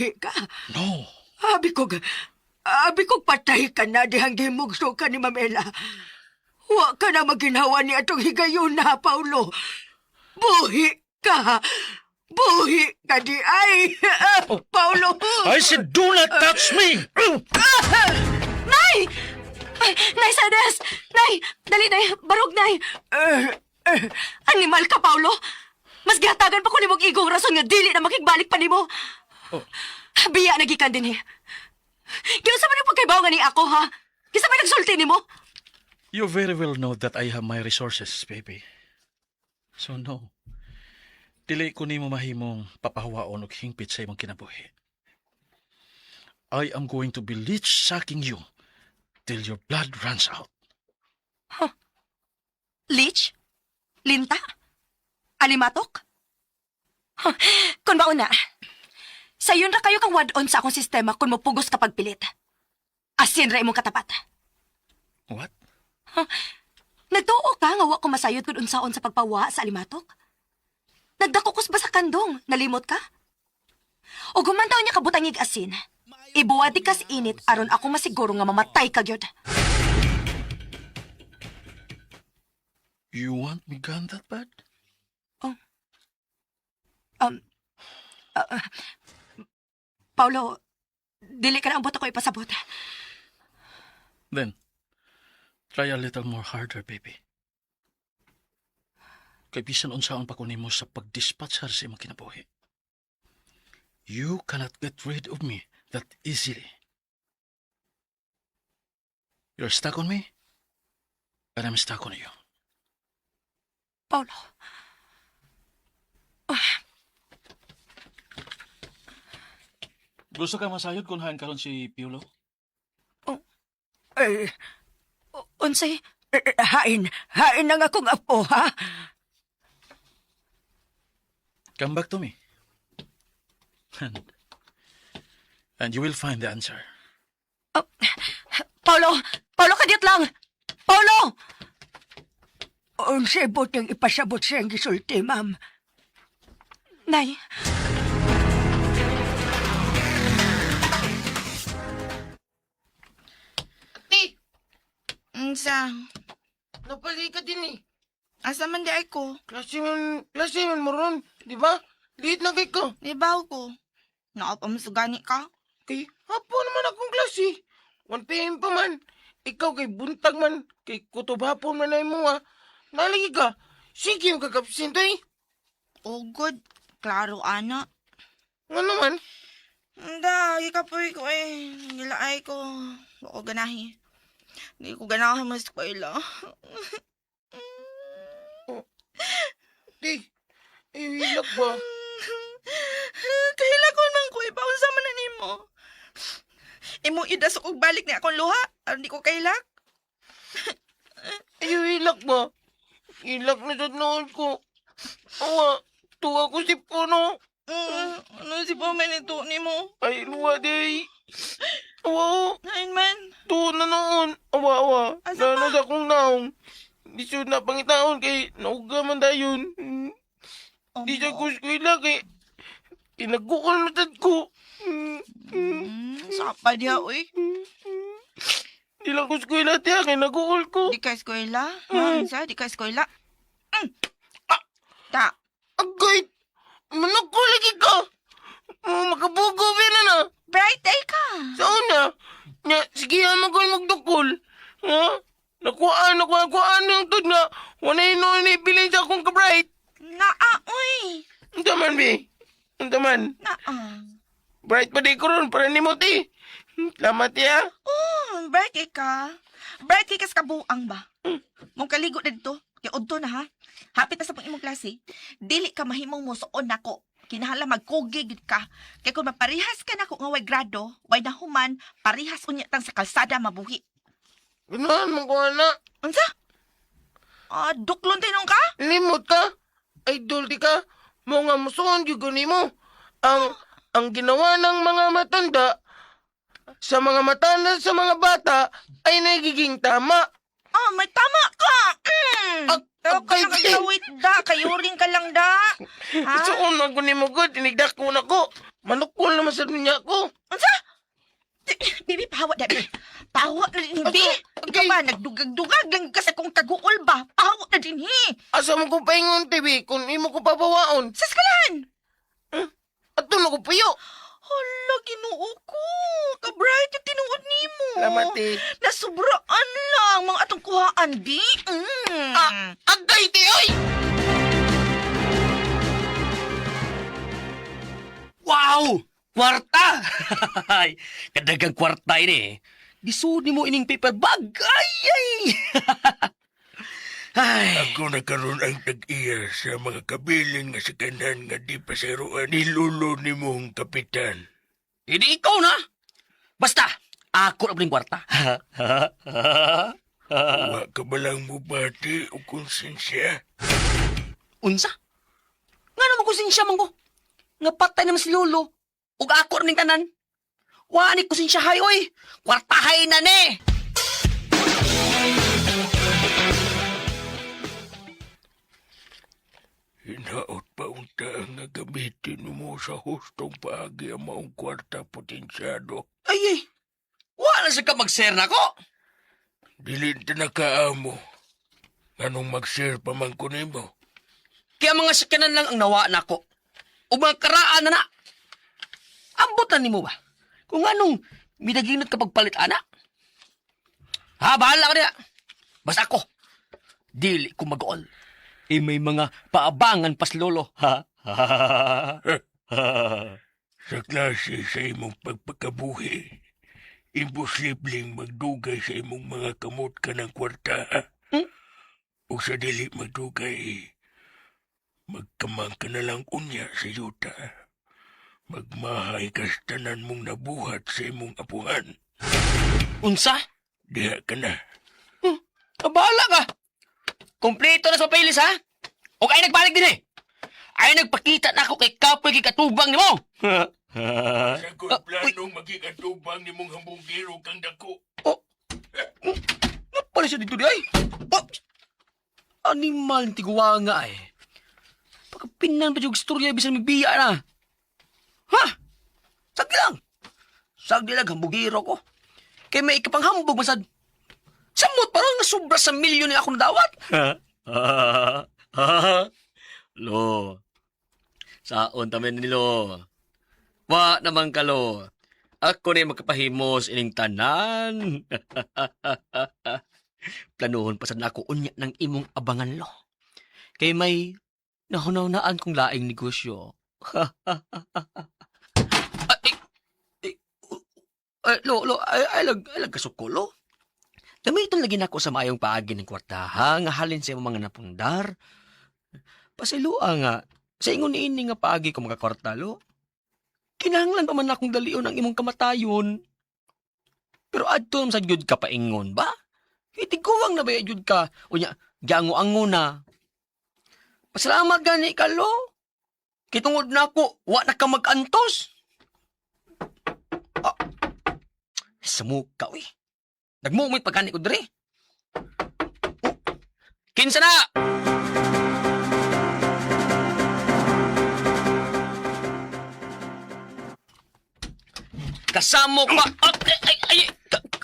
buhi ka. No. Abi ko patay ka na dihang gimugso ka ni Mamela. Wa ka na maginhawa ni atong higayon na, Paulo. Buhi ka. Buhi ka di ay. Paulo. I said do not touch me! Nay! Ay, Nay Sades! Nay! Dali, Nay! Barog, Nay! Eh, eh, Animal ka, Paulo! Mas gihatagan pa ko nimo og igong rason nga dili na makigbalik pa nimo. Oh. Biya na gikan din eh. Giunsa man yung pagkaibaw nga ni ako, ha? Kinsa man nagsulti nimo? You very well know that I have my resources, baby. So no. Dili ko nimo mahimong papahawaon og hingpit sa imong kinabuhi. I am going to be leech sucking you till your blood runs out. Leech? Linta? Alimatok? Huh, Kun ba una, sayon ra kayo kang wad-on sa akong sistema kung mopugos kapag pilit. Asin ra imong katapat. What? Nagtuo ka nga wa ko masayod kung unsaon sa pagpawa sa alimatok? Nagdako kus ba sa kandong? Nalimot ka? O gumantaw niya kabutangig asin. Ibuwadi kas init aron ako masiguro nga mamatay ka gyud. You want me gone that bad? Um, Paulo, dili ka na ang buot ako ipasabot. Then, try a little more harder, baby. Kay bisan unsaon pa ko nimo sa pagdispatchar sa imong kinabuhi. You cannot get rid of me that easily. You're stuck on me, and I'm stuck on you. Paulo. Gusto ka masayod kung hain karon si Piolo? Eh, Unsay? eh, hain. Hain ang akong apo, ha? Come back to me. And you will find the answer. Oh, Paulo! Paulo, kadiyot lang! Paulo! Unsay butang ipasabot sa iyang gisulti, ma'am. Nay. Ate, Unsa? napali ka din eh. Asa man di ay ko? Klase man mo ron, di ba? Liit na kay ka. Libaw ko. Nakapamasugani ka? Kay, hapon naman akong klase. 1 PM pa man. Ikaw kay buntag man, kay kutob hapon man ay mo ha. Nalagi ka. Sige yung kakapsinto eh. Oh, good. Klaro, ana. Nga naman, Hindi, ikapoy ko eh. Nilaay ko. Wa ko ganahi. Hindi ko ganahan mas eskwela. di. Eh, hilak ba? Kahila ko nang ko, ipaunsa man na nimo. Imo idas og balik ni akong luha. Aron di ko kailak. Ay, hilak ba? Hilak na sa noon ko. Awa, tuwa ko si Puno. Ano si Pomen ito nimo? Ay, luwa day. Awa, Nain man. tuwa na noon. Awa, awa. Asa Nana sa akong naong. Di siya na pangitaon kay nauga man dayon. Oh, Di siya ko eskwela kay kinagukol na tad ko. Sapa diha, uy. Di lang ko eskwela tiya kay nagukol ko. Di ka eskwela? Ha, unsa? Di ka eskwela? Mm. Ta. Agay! Manukol lagi ka! Oh, makabugo ba na na? Bright day ka. Sa una, nya, sige ha, magol magdukol. Ha? Nakuhaan, nakuhaan, kuhaan yung tod nga. Wala yun noon ibilin sa akong kabright. Naa, uy. Ang taman, bi. Ang taman. Naa. Bright pa di ko ron, para ni mo, ti. Salamat, ya. Oh, bright kay ka. Bright kay ka sa kabuang ba? Mong kaligo na dito. Kay udto na ha. Hapit na sa pang imong klase. Dili ka mahimong musuon nako. Kinahanglan magkugi gid ka. Kay kung maparihas ka nako nga way grado, way nahuman, parihas unya tang sa kalsada mabuhi. Ganahan mo ko, anak. Unsa? Ah, duklon tinong ka? Limot ka. Idol di ka. Mo nga musuon gyud ko nimo. Ang ginawa ng mga matanda sa mga matanda sa mga bata ay nagiging tama. Ah, may tama ka. Ak Tawag ka Agay, lang te. kagawit da. Kayuring ka lang da. Ha? Isuon man ko ni mo gud, tinigdako na ko. Manukol naman sa niya ko. Unsa? Bibi, pahawa na, bi. Pahawa na din, bi. Ikaw Okay. ba, nagdugag-dugag lang ka sa kong kaguol ba? Pahawa na din, hi. Asa mo ko paingon, TV, kung imo ko papawaon. Sa eskwelahan. Ato na ko puyo. Hala, ginoo ko. Ka-bright yung tinuod nimo. Salamat, te. Nasubraan lang mga atong kuhaan, bi. Mm. Ah, agay, te, oy! Wow! Kwarta! Kadagang kwarta ini. Gisuod nimo ining paper bag. Ay ay. Ay. Ako na karon ang tag-iya sa mga kabilin nga sa kanan nga di paseroan ni lulo ni mong kapitan. Hindi ikaw na. Basta ako na ning kwarta. Wa ka ba lang mubati o konsensya? Unsa? Nga naman konsensya man ko. Nga patay naman si Lolo. Ug ako ning tanan. Wa ni konsensya hay oy. Kwartahay na ni. Hinaot pa unta ang nga gamitin mo sa hustong paagi ang maong kwarta potensyado. Ay ay. Wa na sa ka mag-share nako. Dili ta nakaamo. Nganong mag-share pa man ko nimo. Kaya mga sakyanan lang ang nawa nako. O mga karaan na na. Ambot na nimo ba? Kung anong midaginot ka pagpalit, ana? Ha, bahala ka niya. Basta ako, dili ko mag-all. Eh, may mga paabangan pas lolo. Ha? Sa klase sa imong pagpakabuhi, imposibleng magdugay sa imong mga kamot ka ng kwarta. Ha? Hmm? O sa dili magdugay, magkamang ka na lang unya sa yuta. Magmahay ka sa tanan mong nabuhat sa imong apuhan. Unsa? Diha ka na. Ah, bahala ka. Kompleto na sa papeles, ha? O ay nagbalik din eh. Ay nagpakita na ako kay Kapoy kay Katubang nimo. Sa ko'y planong magikatubang ni mong hambugiro kang dako. Oh. Napala siya dito di ay. Oh. Animal ni tiguanga ay. Pagkapinan pa yung istorya bisan may biya na. Ha? Sagdi lang. Sagdi lang hambugiro ko. Kay may ikapanghambog masad. Samot pa ron nga sobra sa milyon ni ako nadawat. Lo. Saon tamen nilo. Wa naman kalo. Ako na magkapahimos ining tanan. Planuhon pa sad nako unya ng imong abangan lo. Kay may nahunaw-naan kong laing negosyo. Ay, ay, ay, lo, lo, ay, ay, lag, ay, lag kasuko, lo. Gamiton lagi nako sa maayong paagi ng kwartaha nga halin sa imong mga napundar. Pasilua nga, sa ingon niini nga paagi ko makakwarta, lo. Kinahanglan pa man akong dalion ang imong kamatayon. Pero adto naman sa gyud ka paingon ba? Itiguwang na ba gyud ka? Unya, giango-ango na. Pasalamat gani ka, lo. Kitungod na ako, wa na ka mag-antos. Ah, samuka, uy. Nagmumit pa gani ko dre. Oh, kinsa na? Kasamo pa. Ah, ay, ay,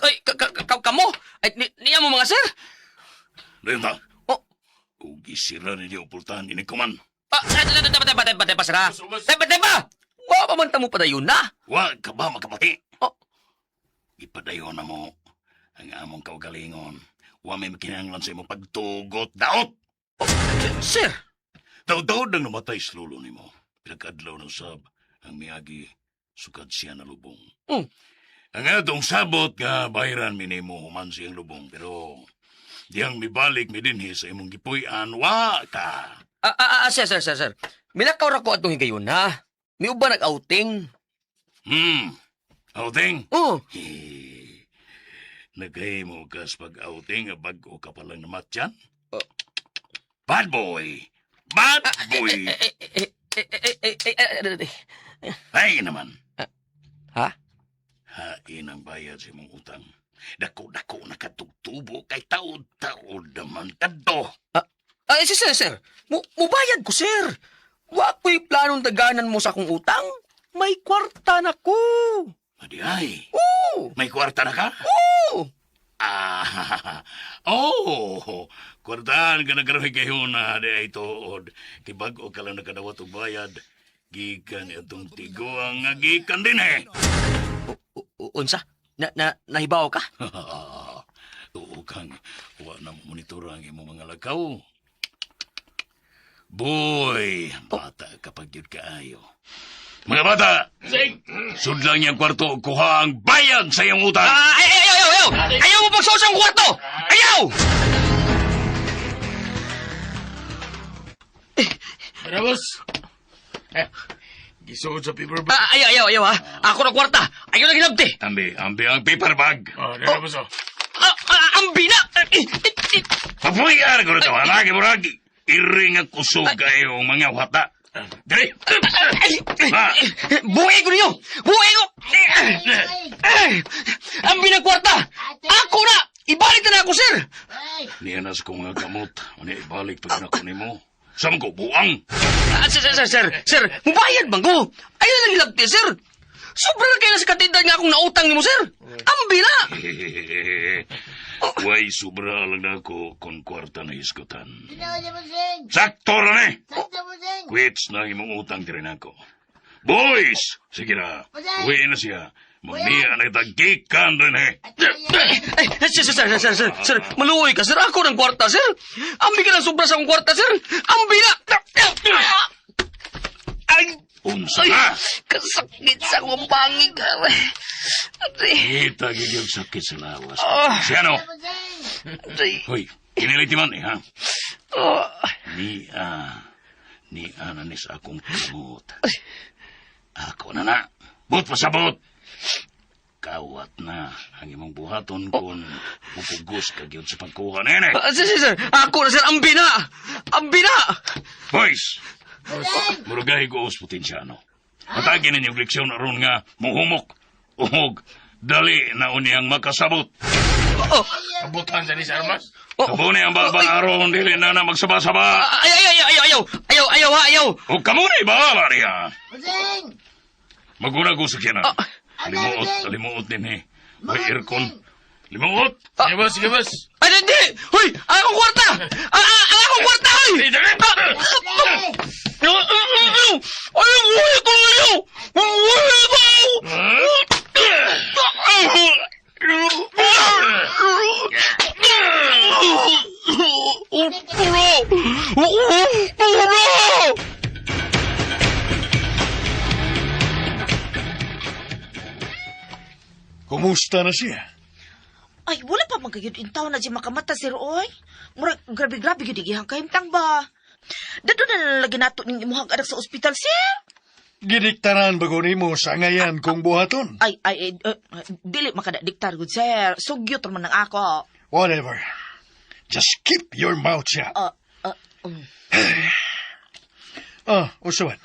ay, ay, kamo? Ay, niya mo mga sir? Dayon ta. Oh. Ug isira ninyo pultahan ini kuman. Ah, ay, ay, ay, ay, ay, ay, ay, sir, ha? Ay, ay, ba? Wa pa man ta mo padayon na. Wa ka ba makapati? Oh. Ipadayon na mo ang among kaugalingon. Wa may makinahanglan sa imong pagtugot daot. Sir, Taw-taw nang namatay sa lolo nimo. Pinagkadlaw ng sab ang miyagi sukad siya na lubong. Ang atong sabot nga bahiran mi nimo human siyang lubong pero diyang mibalik mi dinhi sa imong gipuy-an wa ka. ah, ah, ah, sir, sir, sir, sir. Milakaw ra ko atong higayon, ha? Miuban nag-outing. Outing? Oh, He. Nagahimo ka sa pag-outing nga bag-o ka palang namatyan? Oh. Bad boy! Bad boy! eh, eh, eh, eh, eh, eh, eh, eh, Ay naman. Ha? Hain ang bayad sa imong utang. Dako-dako na katugtubo kay taod-taod naman kadto. Ah. Ay, sir, sir, sir. Mubayad ko, sir. Wa ko'y planong daganan mo sa akong utang. May kwarta na ko. Adi ay. Oo! May kwarta na ka? Oo! Ah, oh, kwartahan ka na karoon kayo na di ay tuod. Tibag-o ka lang nakadawat og bayad. Gikan itong tiguang nga gikan din eh. Unsa? Na, nahibaw ka? Tuo kang, wa na mo monitor ang imong mga lakaw. Boy, bata kapag yun kaayo. Mga bata, sudlang niyang kwarto, kuha ang bayad sa iyong utang. Ah, ay, ay, ayaw, ayaw! Ayaw mo pagsuot sa kwarto! Ayaw! Boss. Eh, gisuod sa paper bag. Ah, ayaw, ayaw, ayaw, ha? Ako na kwarta! Ayaw na ginabti! Ambi, ambi ang paper bag. Oh, dara boss. Oh. Ah, ah, ang bina! Eh, eh, eh. Papuy, ko na Lagi mo lagi. Iri nga kusog kayo ang mga wata. Dre! Ay, ay, Ah. ay, buhay ko ninyo! Buhay ko! Eh, eh, Ang binang kwarta! Ako na! Ibalik na na ako, sir! Niya na sa kong mga kamot. Ano ibalik pag nako nimo? Saan ko buang? Ah, sir, sir, sir, sir, sir, mubayad bang ko? Ayaw na gilabti, sir! Sobra na kayo na sa katindad nga akong nautang nimo, sir! Ang bina! Way sobra lang na ako kung kwarta na iskutan. Sakto ra ni! Quits na ang imong utang diri nako. Boys! Sige na. Uwi na siya. Magniya na kita gikan rin eh. Ay, sir, sir, sir, sir, sir, sir, maluoy ka, sir. Ako ng kwarta, sir. Ang bigyan ng sobra sa akong kwarta, sir. Ang bina! Ay, Unsa ay, ka? kasakit sa akong pangig. Aray, Kita gid yung sakit sa lawas. Ah. Siya no? aray. Hoy, kiniliti man eh ha. Oh. Ni na ni sa akong kamot. Ako na na. But pasabot. Kawat na ang imong buhaton kung mupugos ka gyud sa pagkuha nene. Ah, sir, sir, sir, ako na, sir. Ang bina! Ang bina! Boys! Murugahi ko os potensyano. Matagi ninyo leksyon aron nga muhumok. Uhog, dali na unyang makasabot. Oh, Kabutan sa ni sa armas. oh. Kabuni ang baba aron dili na na magsaba-saba. Ay, ay, ay, ayaw, ayaw, ayaw, ayaw, ha, ayaw. O kamo na bahala niya. Maguna ko sa kina. Limuot, limuot din eh. May aircon. Limuot! Sige boss, sige boss. Ay, hindi! Hoy! Ang akong kwarta! Ang akong kwarta, hoy! Ay, buhay ko ninyo! Buhay ko! Puro! Puro! Kumusta na siya? Ay, wala pa magayod in taon na siya makamata, sir, oy. Murag, grabe-grabe gyud igihang kahimtang ba? Dado na lang lagi nato ning imuhang anak sa ospital, sir. Gidiktaran bago nimo sa ngayan kong buhaton. Ay, ay, eh, eh, dili makadadiktar gud, sir. Sugyot man ang ako. Whatever. Just keep your mouth shut. Ah, ah. Ah, usawan.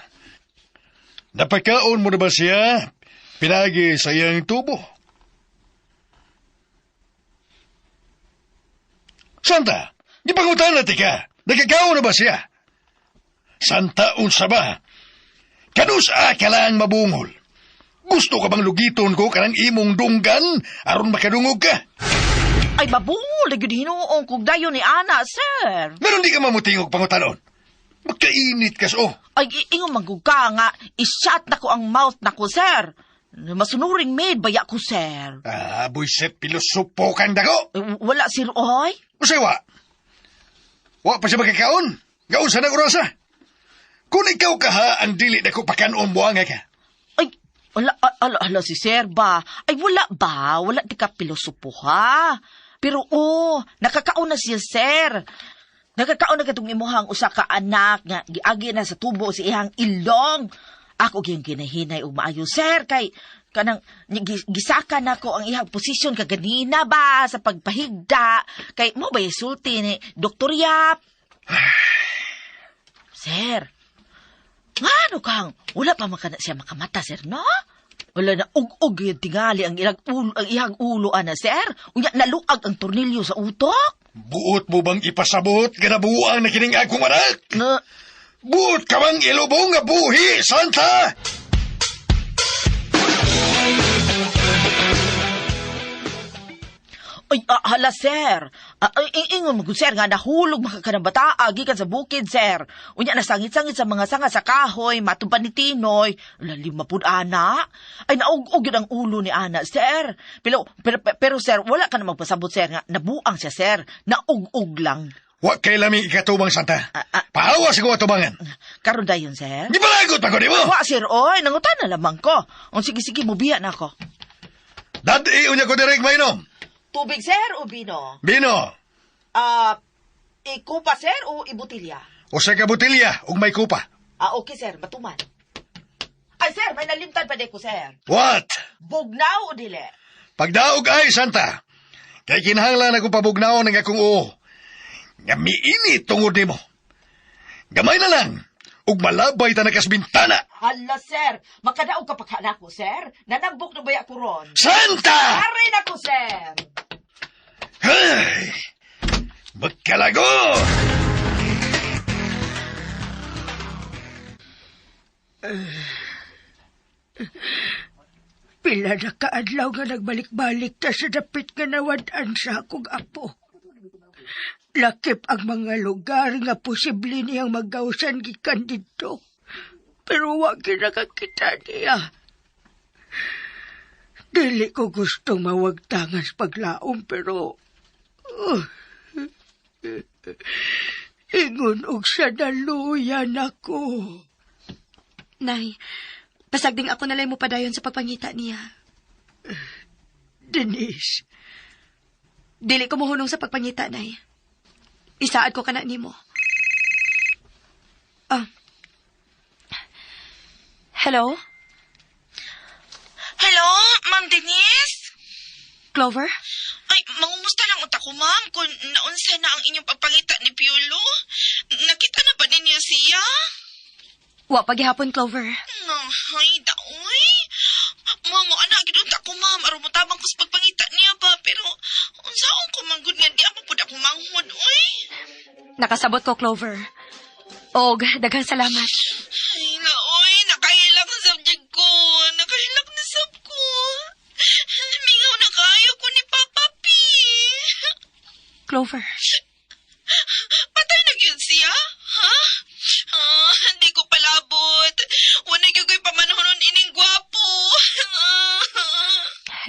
Napakaon mo na ba siya? Pinagi sa iyang tubo. Santa, gipangutan na tika. Nagkakaon na ba siya? Santa unsa ba? Kanusa ka lang mabungol. Gusto ka bang lugiton ko kanang imong dunggan aron makadungog ka? Ay, mabungol na gyud hinuong kog dayon ni ana, sir. Meron di ka mamutingog pangutanon. Magkainit kas oh. Ay, ingon man gud ka nga, i-shut na ko ang mouth na ko, sir. Masunuring maid baya ko, sir. Ah, buiset pilosopo kang dako. Eh, wala, sir, oy. Usay wa. Wa pa siya magkakaon. Gaon sa nang orasa. Kung ikaw ka ha, ang dili na ko pakanon mo ang ka. Ay, wala, ala, ala, si sir ba? Ay, wala ba? Wala di ka pilosopo, ha? Pero, oh, nakakaon na siya, sir. Nakakaon na katong imuhang usa ka anak nga giagi na sa tubo sa iyang ilong. Ako gyud ginahinay og maayo, sir, kay kanang gisaka nako ang iyang posisyon kaganina ba sa pagpahigda kay mo ba sulti ni Dr. Yap? Sir, ngano kang wala pa man kana siya makamata, sir, no? Wala na ug-ug yung tingali ang ilang ulo, ang iyang ulo ana, sir. Unya naluag ang tornilyo sa utok. Buot mo bang ipasabot nga nabuang na kining akong anak? Na, Buot ka bang ilubong nga buhi, Santa? Ay, hala, sir. Ay, ingon mo, sir, nga nahulog makakanang bata, gikan sa bukid, sir. Unya, nasangit-sangit sa mga sanga sa kahoy, matupan ni Tinoy. Lalim mapud, ana. Ay, naug-og yun ang ulo ni ana, sir. Pero, sir, wala ka na magpasabot, sir, nga nabuang siya, sir. Naug-og lang. Wa kay lami ikatubang, Santa. Ah, ah. Pahawa sa kuha tubangan. Karon dayon, sir. Di palagot pa ko, di mo? Wa, sir, oy, nangutan na lamang ko. O, sige, sige, mubiya na ako. Dad-i unya ko direk mainom. Tubig, sir, o bino? Bino, Ikupa, sir, o ibutilya? usa ka botelya ug may kupa. Okay, sir, matuman. Ay, sir, may nalimtan pa di ko, sir. What? Bugnaw o dili? Pagdaog ay, Santa. Kay kinahanglan akong pabugnaon ng akong uo. Nga miinit tungod nimo. Gamay na lang, ug malabay ta nakas bintana. Hala, sir. Makadaog ka pa ko, sir. Nanambok na baya ko ron. Santa! Aray na ko, sir. Hey! Magkalago! Pila na kaadlaw nga nagbalik-balik ta sa dapit nga nawad-an sa akong apo. Lakip ang mga lugar nga posible niyang magawsan gikan didto. Pero wa kinakakita niya. Dili ko gustong mawagtangan sa paglaom pero... ingon og sa daluyan ako. Nay, pasagding ako nalay mo padayon sa pagpangita niya. Denise, Dili ko mohunong sa pagpangita, Nay. Isaad ko kana nimo. Ah. Hello? Hello, Ma'am Denise? Clover? Ay, mangumusta lang unta ko, ma'am, kung naunsa na ang inyong pagpangita ni Piolo. Nakita na ba ninyo siya? Wa pagihapon, Clover. No, ay, daoy. Ma'am, anak, gid unta ko, ma'am. Aron mo tabang ko sa pagpangita niya ba? Pero, unsaon ko man gud nga di ako pud ako manghod, oy. Nakasabot ko, Clover. Og, daghang salamat. Ay, laoy, nakahilak na subject ko. Nakahilak na sub ko. Mingaw na kayo ko ni Papa P. Clover. Patay na gyud siya, ha? Ah, hindi ko palabot. Wala gyud ko'y pamanhonon ining gwapo.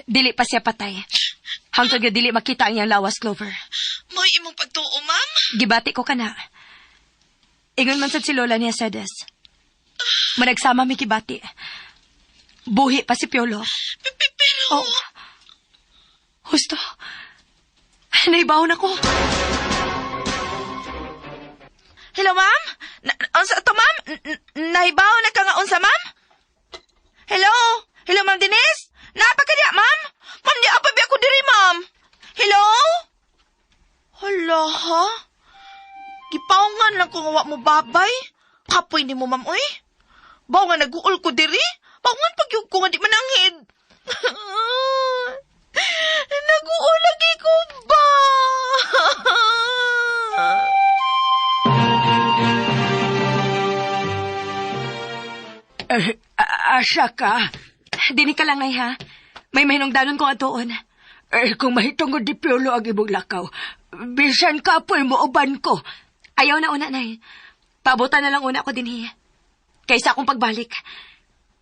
Dili pa siya patay. Hangtod nga dili makita ang iyang lawas, Clover. May imong pagtuo, ma'am? Gibati ko ka na. Ingon man sad si Lola niya, Sedes. Managsama mi kibati. Buhi pa si Piolo. Pero... Oh. Husto. Naibawon ako. Hello, ma'am? Unsa to, ma'am? Nahibaw na ka nga unsa, ma'am? Hello? Hello, ma'am Denise? Naa pa ka diya, ma'am? Ma'am, di apa biya ko diri, ma'am. Hello? Hala, ha? Gipaungan lang ko nga wa mo babay. Kapoy ni mo, ma'am, uy. Baw nga naguol ko diri. Paungan pag yung ko nga di mananghid. Naguol lagi ko ba? eh, asa ka? Dini ka lang, Nay, ha? May mahinungdanon ko atuon. Eh, kung mahitungod di Piolo ang imong lakaw, bisan ka po'y muuban ko. Ayaw na una, Nay. Paabutan na lang una ako dinhi. Kaysa akong pagbalik.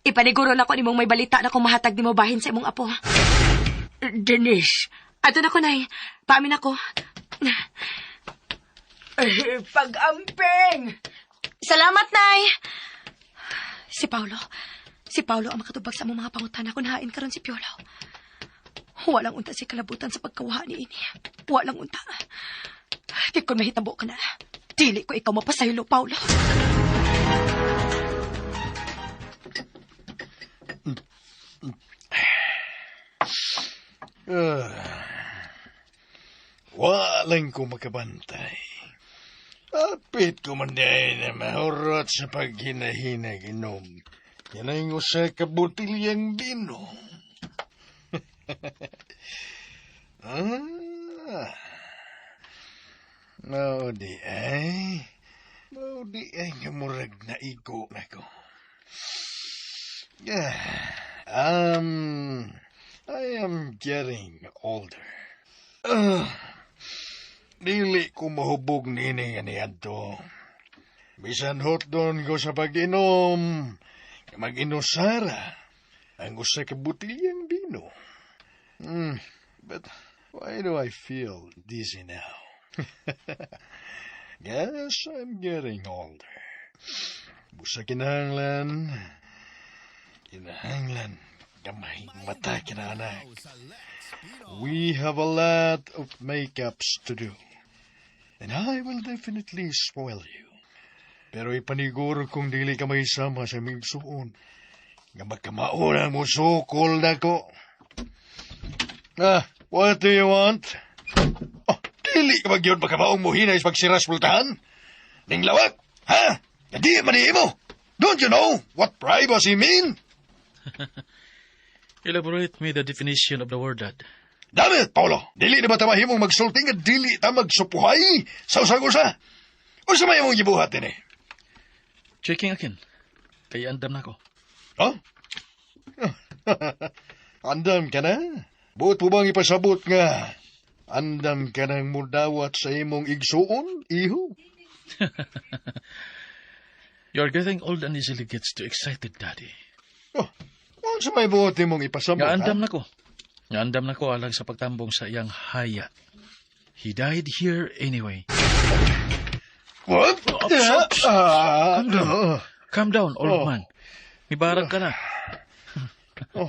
Ipaniguro na ko nimong may balita na kung mahatag nimo bahin sa imong apo. Denise, Ato na ko, Nay. Paamin ako. eh, pag-amping! Salamat, Nay! Si Paulo. Si Paulo ang makatubag sa among mga pangutana kung hain karon si Piolo. Walang unta si kalabutan sa pagkawaha ni ini. Walang unta. Di ko mahitabo ka na. Dili ko ikaw mapasaylo, Paulo. Walang ko makabantay. Apit ko man dahil na mahurot sa paghinahinag inom. Yan ang usa ka botilyang bino. Ah. Mao di ay. Mao di ay nga murag naigo na ko. Yeah. I am getting older. Dili ko mahubog nini nga niadto. Bisan hotdon ko sa pag-inom, mag-inusara ang usa ka butilyang bino. But why do I feel dizzy now? Guess I'm getting older. Busa kinahanglan gamay mata kinaanak. We have a lot of makeups to do. And I will definitely spoil you. Pero ipaniguro kung dili ka may sama sa imong igsuon, nga magkamauna mo sukol na ko. Ah, what do you want? Oh, dili ka magyud makamaong mo hinay sa pagsiras pultahan? Ning lawak, ha? Di man mo. Don't you know what privacy mean? Elaborate me the definition of the word, Dad. Damn it, Paulo! Dili na ba ta mahimong magsulti nga dili ta magsupuhay sa usag-usa? Unsa may imong gibuhat dinhi? Checking again. Kay andam na ko. Oh? Andam ka na? Buot mo bang ipasabot nga andam ka nang mudawat sa imong igsuon, iho? You're getting old and easily gets too excited, Daddy. Oh, unsa may buot imong ipasabot, Nga andam ha? na ko. Nga andam na ko alang sa pagtambong sa iyang haya. He died here anyway. What? Ops, ops. Ah, Calm down. no. Calm down, old Oh. man. Mibarag ka na. Oh.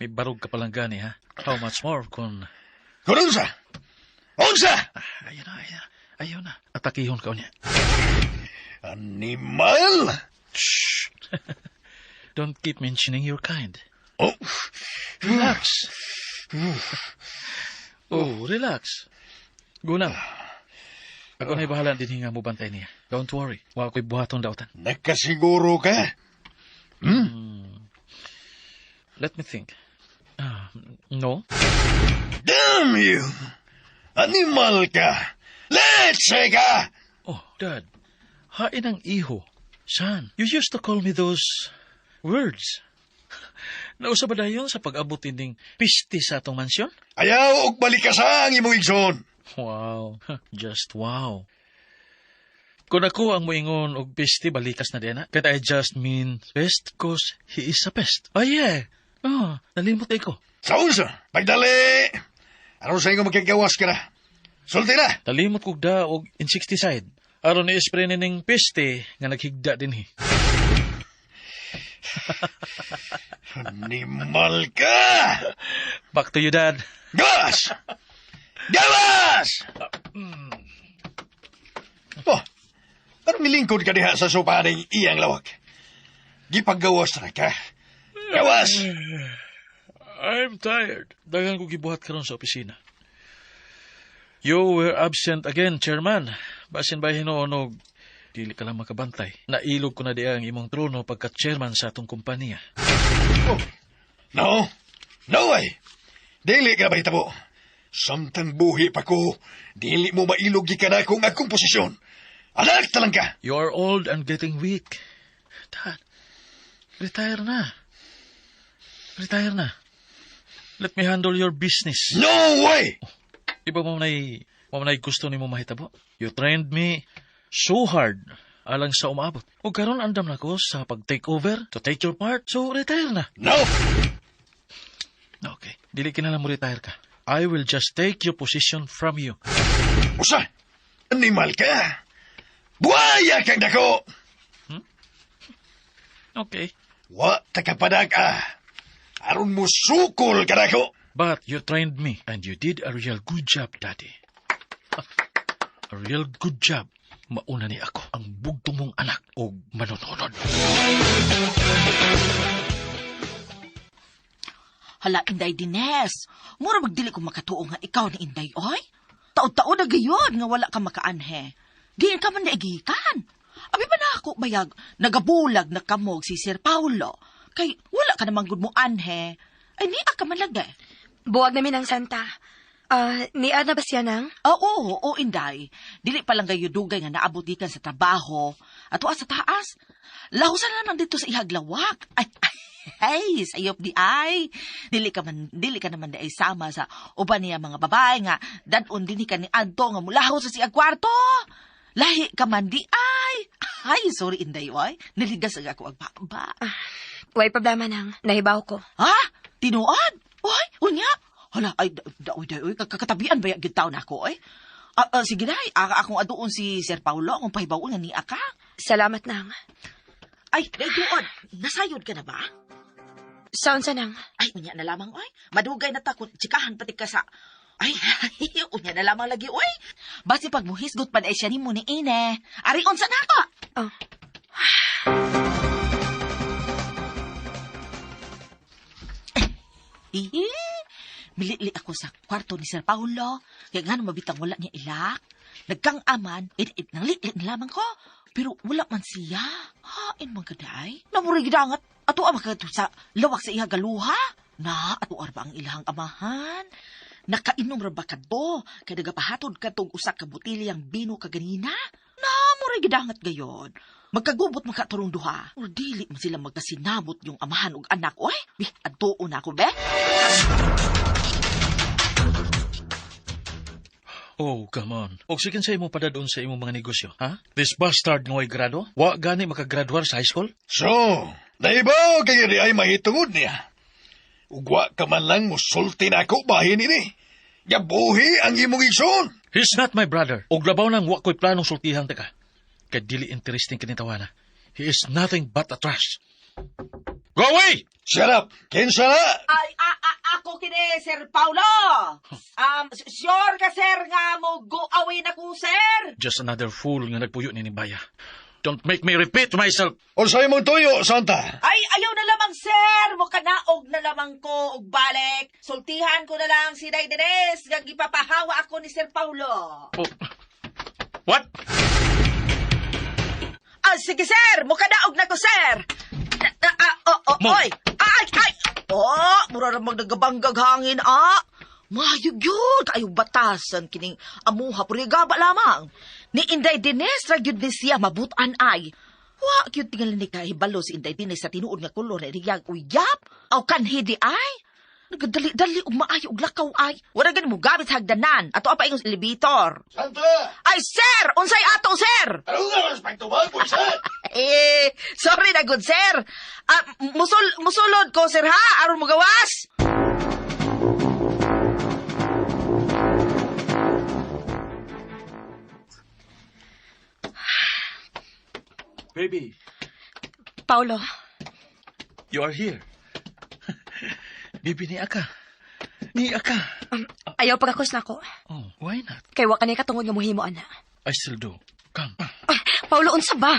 May barog ka palang gani, ha? How much more kung. Kung unsa? Unsa? Ah, ayaw na, ayaw na. Ayaw na. Atakihon ka niya. Animal? Shh! Don't keep mentioning your kind. Oh, Relax. Oh, relax. Go na. Ako na'y bahala din nga mo bantay niya. Don't worry. Wa ko'y buhaton dautan. Nakasiguro ka? Let me think. Ah, no. Damn you! Animal ka! Leche ka! Oh, Dad. Hain ang iho. Son, you used to call me those words. Nausa ba dayon sa pag-abot ining pisti sa atong mansyon? Ayaw og balikasa ang imong igsoon. Wow. Just wow. Kung ako ang moingon og pisti, balikas na din, ha? But I just mean pest 'cause he is a pest. Oh, yeah. Oh, nalimot ko. Sa unsa? Pagdali! Aron sa ingo magkagawas ka na. Sulti na! Nalimot kog da og insecticide. Aron ni-spray ning peste nga naghigda dinhi. Animal ka! Back to you, Dad. Gawas! Gawas! Oh, anong nilingkod ka diha sa sopa ning iyang lawak? Gipagawas na ka. Gawas! I'm tired. Daghan ko gibuhat karon sa opisina. You were absent again, Chairman. Basin ba hinuon og dili ka lang makabantay. Nailog ko na diya ang imong trono pagka chairman sa atong kumpanya. Oh, no! No way! Dili ka na bahitabo. Samtang buhi pa ko, dili mo mailog gikan akong akong posisyon. Anak talang ka! You are old and getting weak. Dad, retire na. Retire na. Let me handle your business. No way! Iba mo na'y gusto nimo mahitabo. You trained me so hard alang sa umaabot. O karon andam na ko sa pag-take over, to take your part, so retire na. No! Okay. Dili kinahanglan mo retire ka. I will just take your position from you. Usa! Animal ka! Buhaya kang dako! Okay. Wa ta kapadag ah! Aron mo sukol ka dako! But you trained me and you did a real good job, Daddy. A real good job. Mauna ni ako ang bugtong mong anak o manununod. Hala, Inday Dines. Mura magdili ko makatuo nga ikaw ni Inday, oy. Taon-taon na gayon nga wala ka makaanhe. Diin ka man naigikan. Abi pa na ako, bayag, nagabulag na kamog si Sir Paulo. Kay wala ka namang gud mo anhe. Ay, niya ka man lagi. Buwag namin ang santa. Ah, niya na ba siya nang? Oo, oo, Inday. Dili pa lang gayo dugay nga naabot gikan sa trabaho. Ato sa taas. Lahusan na lang dito sa ihaglawak. Ay, ay, ay, sayop di ay. Dili ka naman di ay sama sa uban niya mga babae nga dadon dinhi ka ni adto nga mulahos sa siyang kwarto. Lahi ka man di ay. Ay, sorry Inday, oy. Naligas ang ako ang baba. Way problema nang. Nahibaw ko. Ha? Tinuod? Uy, unya. Hala, ay, daoy, daoy, kakatabian ba yung taon ako, oy? Ah, ah, sige na, akong aduon si Sir Paulo, akong pahibaw nga niya ka. Salamat nang. Ay, day tuod, nasayod ka na ba? Saon sa nang? Ay, unya na lamang, oy. Madugay na ta kung tsikahan pati ka sa... Ay, unya na lamang lagi, oy. Basi pag muhisgot pa na siya ni mo ni Ine. Ari, unsa na ako? Oh. Ihi, milili ako sa kwarto ni Sir Paulo. Kaya nga mabitang wala niya ilak. Nagkang aman, it, nanglit na lamang ko. Pero wala man siya. Hain man kaday. Namuri gidangat. Ato ang makadto sa lawak sa iya galuha. Na, ato arba ang ilahang amahan. Nakainom ra ba kadto? Kay nagapahatod kadtong usa ka botilyang bino kaganina. Na, muray gidangat gayon. Magkagubot makaturong duha. Or dili man sila magkasinabot yung amahan ug anak. Oy, bih, adtuon na ako, be. Oh, come on. Og sige sa imo padadon sa imong mga negosyo, ha? This bastard nga way grado? Wa gani makagraduar sa high school? So, naibaw kay di ay mahitungod niya. Ugwa ka man lang musulti na ako bahin ini. Gabuhi ang imong igsoon. He's not my brother. Og labaw nang wa ko'y planong sultihan ta ka. Kay dili interesting kini tawana. He is nothing but a trash. Go away! Shut up! Kinsa na? Ay, ako kini, Sir Paulo. Sure ka, sir, nga mo go away na ko, sir. Just another fool nga nagpuyo ni Baya. Don't make me repeat myself. Unsay imong tuyo, Santa? Ay, ayaw na lamang, sir. Mukanaog na lamang ko og balik. Sultihan ko na lang si Day Dines. Nga gipapahawa ako ni Sir Paulo. Oh. What? Ah, sige, sir. Mukanaog na ko, sir. Ah, ah, oh, oh, Mo. oy. Ay, ay. Oh, mura ra magdagabanggag hangin, ah. Mayo gyud kayo batasan kining amuha puri gaba lamang. Ni Inday Dines ra gyud ni siya mabutan ay. Wa gyud tingali ni kahibalo si Inday Dines sa tinuod nga kolor ni riyag uyap. Aw kanhi di ay. Nagadali-dali og maayo og lakaw ay. Wala gani mo gamit sa hagdanan. Ato pa ingong elevator. Santa! Ay sir, unsay ato sir? Ano nga respecto ba, buisit? Eh, sorry na good sir. Ah, musulod ko sir ha, aron mo gawas. Baby, Paulo, you are here. Baby, niya ka. Niya ka. ayaw pagakos na ako. Oh, why not? Kay wa kanay katungod nga muhimo ana. I still do. Come. Ah, Paulo, unsa ba?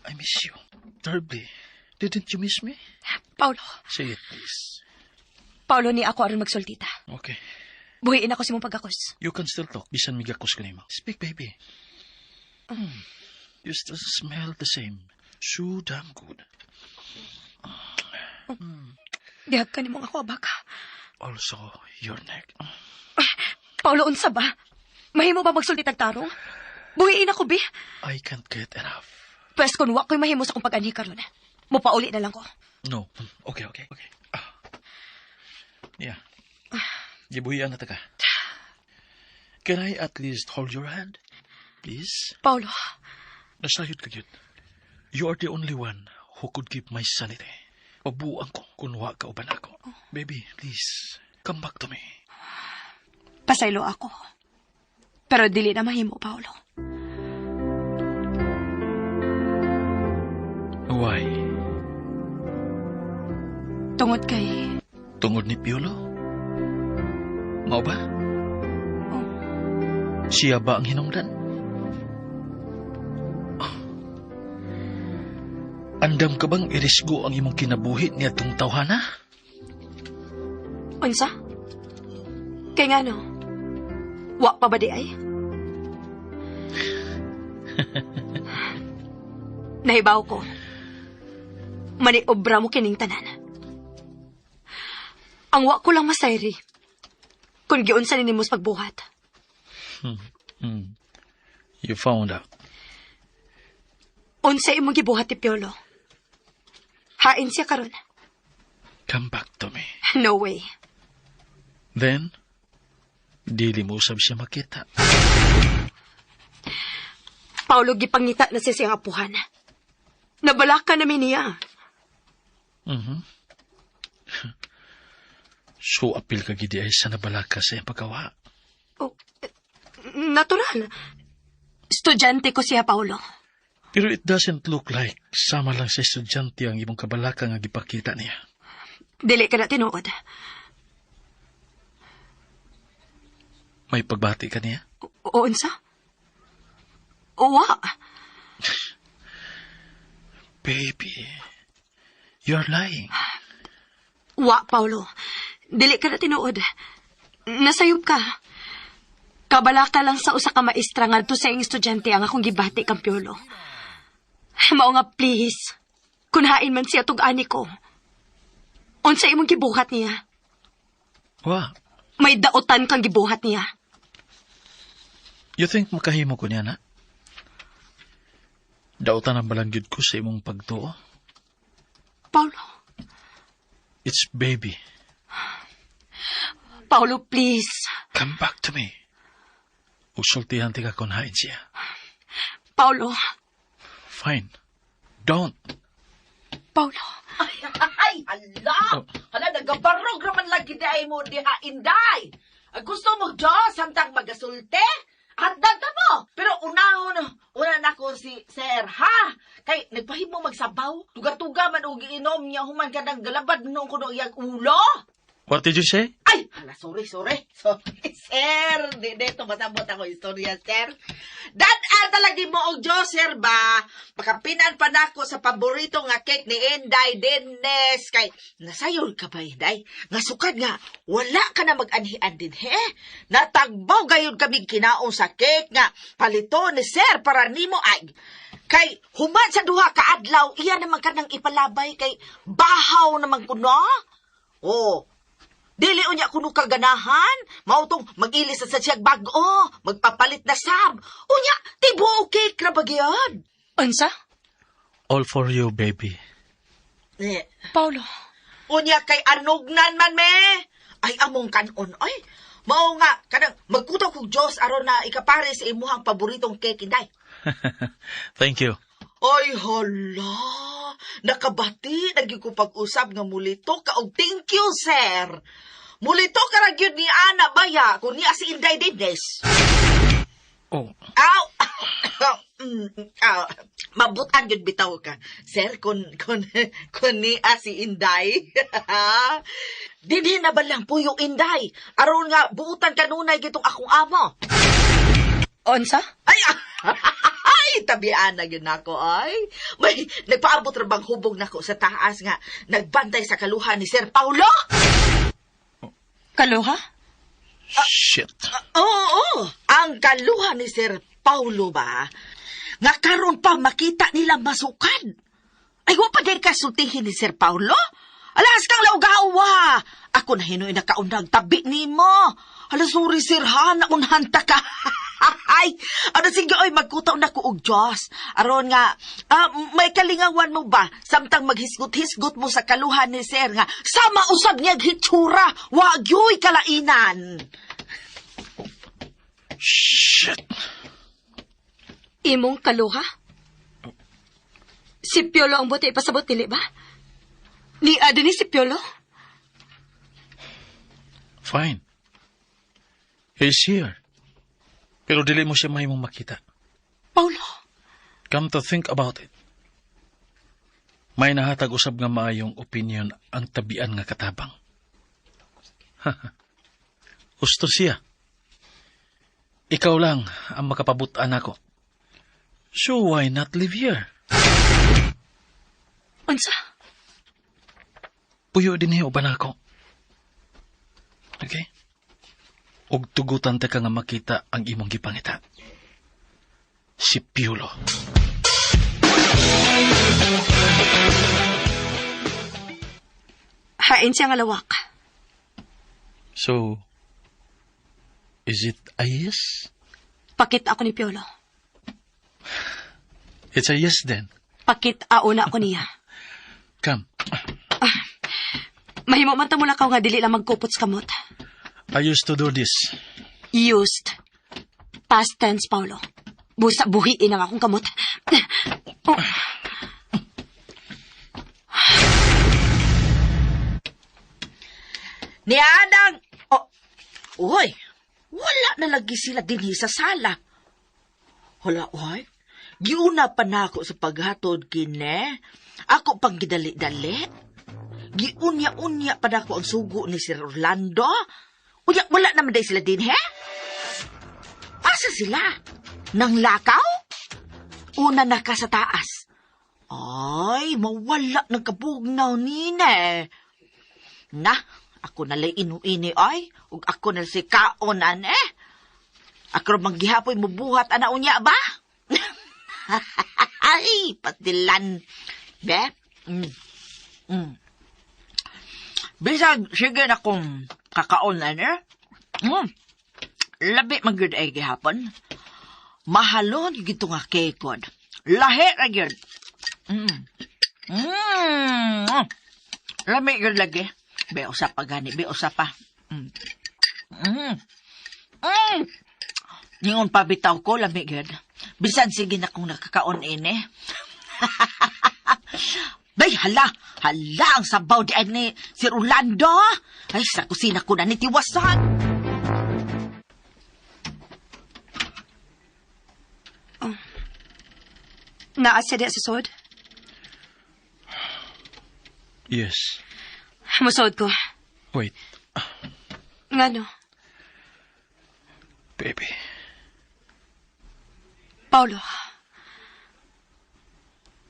I miss you. Terribly. Didn't you miss me? Paulo, Say it, please. Paulo ni ako aron magsultita. Okay. Buhiin ako sa imong pagakos. You can still talk. Bisan migakos ka nimo. Speak, baby. You still smell the same. So damn good. Bihag ka nimong ako abaka. Also, your neck. Paulo, unsa ba? Mahimo ba magsulti tag tarong? Buhiin ako, bi. I can't get enough. Pwes kun wa ko'y mahimo sa akong pag-anhi karon. Mupauli na lang ko. No. Okay. Ah. Yeah. Gibuhian na ta ka. Can I at least hold your hand? Please? Paulo, Nasayod ka gyud. You are the only one who could keep my sanity. Pabuang ko kung wa ka uban ako. Baby, please, come back to me. Pasaylo ako. Pero dili na mahimo, Paulo. Why? Tungod kay Tungod ni Piolo? Mao ba? Oh. Siya ba ang hinungdan? Oh. Andam ka bang irisgo ang imong kinabuhi niadtong tawhana? Unsa? Kay ngano? Wa pa ba di ay? Nahibaw ko. Maniobra mo kining tanan. Ang wa ko lang masayri. Kung giunsa ni nimo sa pagbuhat. You found out. Unsa imong gibuhat ni Piolo? Hain siya karon. Come back to me. No way. Then, dili mo usab siya makita. Paulo, gipangita na siya siyang apuhan. Nabalaka namin niya. So, apil ka gidi ay sa nabalaka sa iyang pagkawa. Oh, eh, natural. Estudyante ko siya, Paulo. Pero it doesn't look like sama lang sa estudyante ang imong kabalaka nga gipakita niya. Dili ka na tinuod. May pagbati ka niya? O, unsa? Uwa. Baby, you're lying. Wa, Paulo. Dili ka na tinuod. Nasayop ka. Kabalaka lang sa usa ka maestra ngadto sa iyang estudyante ang akong gibati kang Piolo. Mao nga, please. Kunhain man siya tug-ani ko. Unsa imong gibuhat niya? Wa, May daotan kang gibuhat niya. you think makahimo ko niya na? Dautan ang balangyod ko sa imong pagtuo. Paulo. It's baby. Paulo, please. Come back to me. Usultihan ti ka kung hain siya. Paulo. Fine. Don't. Paulo. Ay, hala! Hala, nagabarog raman lagi di ay mo diha, Inday! Ang gusto mo, Diyos, samtang magasulte? Handang ka mo! Pero unahon, una na ko si Sir, ha? Kay, nagpahimo magsabaw. Tuga-tuga man og inom niya, human ka ng galabad noong kuno iyang ulo. What did you say? Ay! Hala, sorry, sorry. Sorry, sir. Di, di, tumasabot ako istorya, sir. Dad-an talaga mo og Diyos, sir, ba? Makapinan pa nako sa paborito nga cake ni Inday Dennis. Kay, nasayon ka ba, Inday? Nga sukad nga, wala ka na mag-anhian din, he? Natagbaw gayon kami kinaon sa cake nga palito ni sir para nimo ay. Kay, human sa duha ka adlaw, iya naman ka nang ipalabay kay bahaw naman kuno. Oh, dili unya kuno kaganahan, mao tong mag-ilis sa siyag bag-o, magpapalit na sab. Unya, tibuok cake ra ba gyud? Unsa? All for you, baby. Eh, Paulo. unya kay anugnan man me. Ay among kanon ay. Mao nga kanang magkutaw kog Dios aron na ikapare sa imuhang paboritong cake, Inday. Thank you. Ay hala, nakabati lagi ko pag-usab nga mulito ka og thank you, sir. Mulito ka ra gyud ni Ana baya kun niya si Inday Dennis. Oh, Aw! Aw. Mabutan yun bitaw ka. Sir, kun niya si Inday. Dinhi na ba lang puyo Inday? Aron nga, buutan kanunay gitong akong amo. Unsa? Ay, ay, tabian na yun ako, ay. May, nagpaabot ra bang hubog nako sa taas nga, nagbantay sa kaluhan ni Sir Paulo? Kaluha? shit. Oo, oo. Ang kaluha ni Sir Paulo ba? Nga karon pa makita nila masukad. Ay, wa pa din kasultihin ni Sir Paulo? Alas kang laugawa! Ako na hinoy nakaunang tabi nimo. Hala, sorry sir ha, naunhan ta ka. Ay, ano sige, oy, magkutaw na ko og Diyos. Aron nga, may kalingawan mo ba? Samtang maghisgot-hisgot mo sa kaluhan ni sir nga, sama usab niyag hitsura, wagyoy kalainan. Shit. Imong kaluha? Si Piolo ang buti ipasabot, dili ba? Ni ni si Piolo? Fine. He's here. Pero dili mo siya mahimong makita. Paulo, Come to think about it. May nahatag usab nga maayong opinion ang tabian nga katabang. Gusto siya. Ikaw lang ang makapabutan ako. So why not live here? Unsa? Puyo din uban ako. Okay? Og tugutan ta ka nga makita ang imong gipangita. Si Piolo. Hain siya nga lawak. So, Is it a yes? Pakita ako ni Piolo. It's a yes then. Pakita una ako niya. Come. Mahimo man ta mo lakaw nga dili lang magkupot sa kamot. I used to do this. Used. Past tense, Paolo. Busa buhiin ang akong kamot. Oh. Ni Anang... Oh, uy, wala na lagi sila dinhi sa sala. Hala, uy. Giuna pa nako sa paghatod kine. Ako pang gidali-dali. Giunya-unya pa nako ang sugo ni Sir Orlando. Unya, wala naman day sila dinhi. Asa sila? Nang lakaw? Una na ka sa taas. Ay, mawala ng kabugnaw nina. Na, ako na lay inuini ay, ug ako na si kaonan eh. Ako ra manggihapoy mubuhat ana unya ba? Ay, patilan. Be? Mm. Bisag, sige na kong kakaonan eh. Mm. Labi man gyud ay gihapon. Mahalon gito nga kekon. Lahi ra gyud. Mm. Mm. Lami gyud lagi. Be usa pa gani, be usa pa. Mm. Mm. Mm. Ningon pa bitaw ko lami gyud. Bisan sige na kung nakakaon ini. Bay, hala! Hala ang sabaw di ay ni Sir Orlando! Ay, sa kusina ko na nitiwasan! Naa siya diya sa sod? Yes. Musod ko. Wait, Ngano? baby. Paolo.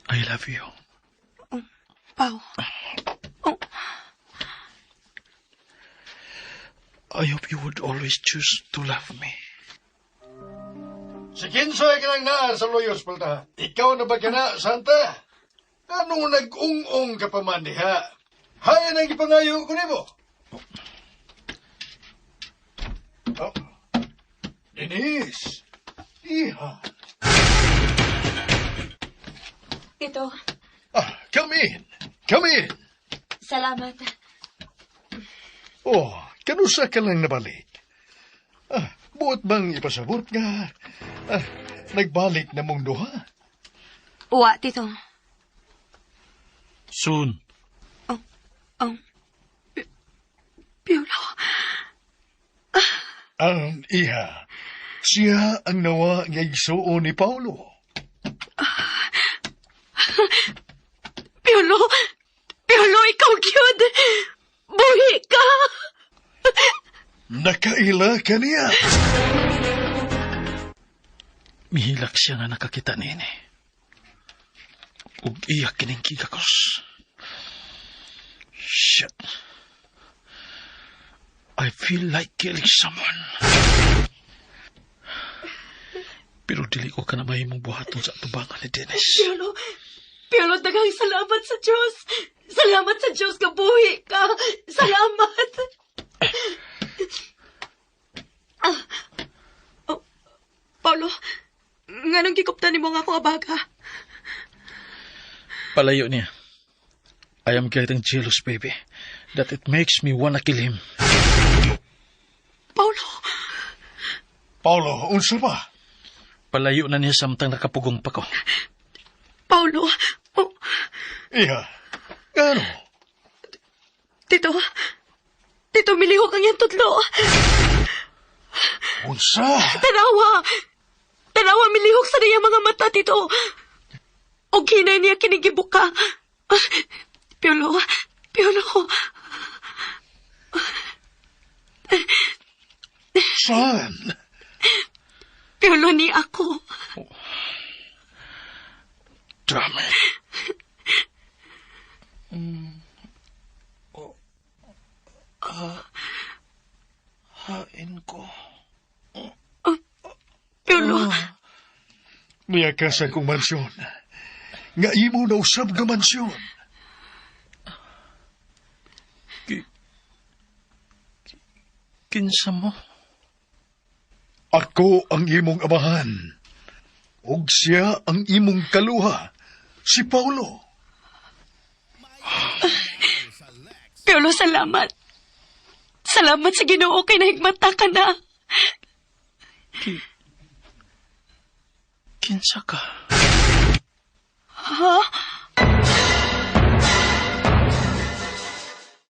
I love you. Pao. Oh. I hope you would always choose to love me. Si Kinsoy ka lang naa sa Luyos, Palta. Ikaw na ba ka na, Santa? Anong nag-ung-ung ka pa man diha? Hay nang ipangayo ko nimo. Oh. Denise! Iha! Tito. Ah, come in! Come in! Salamat. Oh, kanusa ka lang nabalik? Ah, buot bang ipasabot ka? Ah, nagbalik na mong duha? Uwa, Tito. Soon. Oh. Piolo. Ang iha, siya ang nawa nga igsuon ni Paulo. Piolo. Piolo, ikaw gyud. Buhi ka. Nakaila ka niya. Mihilak siya nga nakakita niini. Ug iya kining gigakos. Shit. I feel like killing someone. Pero dili ko ka na mahimong buhaton sa atubangan ni Dennis. Piolo. Piolo, daghang salamat sa Diyos. Salamat sa Diyos ka buhi ka. Salamat. Ah. Oh, Paolo, nganong gikuptan nimo nga akong abaga? Palayo niya. I am getting jealous, baby. That it makes me wanna kill him. Paolo, Paulo, unsa ba? Palayo na niya samtang nakapugong pa ko. Paolo. Oh, Iha, ano? Tito. Tito, milihok ang iyang tudlo. Unsa? Tanawa! Tanawa, milihok sa niya mga mata, Tito. O hinay niya kinigibuka. Ah, Piolo, Piolo. Saan? Piolo ni ako. Damn it. Hain ko. Piolo, Niya ka sa kong mansyon. Nga imo na usab nga mansyon. Kinsa mo? Ako ang imong amahan. Ug siya ang imong kaluha, si Paulo. Piolo, salamat. Salamat sa Ginoo kay nahigmata ka na. Kinsa ka? Ha?